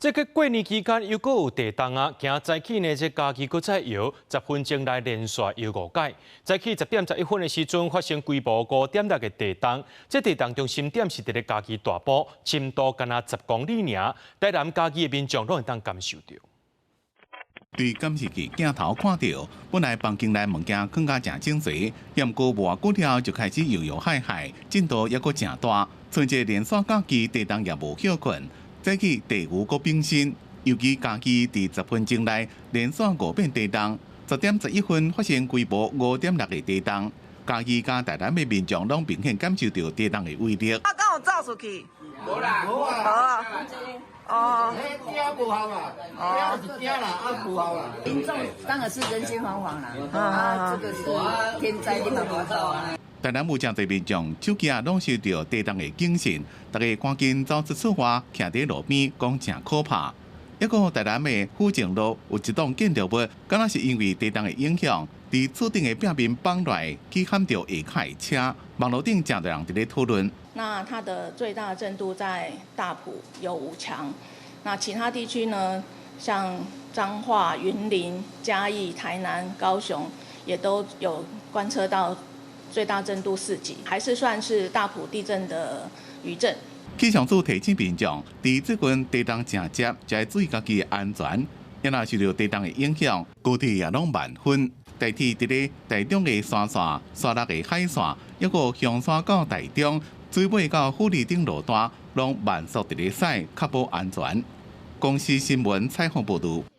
這個過年期間又閣有地動啊！今早起呢，這嘉義閣再搖，10分鐘內連續搖五擺。早起10點11分的時陣，發生規模5.6的地動。這地動中心點是佇咧嘉義大埔，深度干焦10公里爾。台南嘉義的民眾攏會當感受著。對監視器鏡頭看著，本來房間內物件囥甲誠整齊，毋過無偌久了就開始搖搖晃晃，震度猶閣誠大。賰一個連續嘉義地動也無歇睏。早起地牛閣變身，尤其嘉義佇10分鐘內連續五遍地動，10點11分發生規模5.6的地動，嘉義佮台南的民眾攏明顯感受著地動的威力。啊，敢有走出去？無啦，無啊。哦。驚無效啦，驚是驚啦，啊無效啦。民眾當然是人心惶惶啦，啊，這個是天災，你嘛無法啊。台南有誠濟民眾手機啊，攏收著地動的警訊，逐家趕緊走出厝外，徛佇路邊，講誠可怕。抑閣台南的府政路有一棟建築物，敢若是因為地動的影響，佇厝頂的壁面崩落來，去撼著下跤的車。網路頂誠濟人佇咧討論。那它的最大震度在大埔有5強，那其他地區呢，像彰化、雲林、嘉義、台南、高雄，也都有觀測到最大震度4級，還是算是大埔地震的餘震。氣象署提醒民眾，佇最近地動誠濟，就愛注意家己的安全。抑若受著地動的影響，高鐵也攏慢分。台鐵佇咧台中的山線、沙鹿的海線，抑閣香山到台中、水尾到富里頂路段，攏慢速佇咧駛，確保安全。公視新聞採訪報導。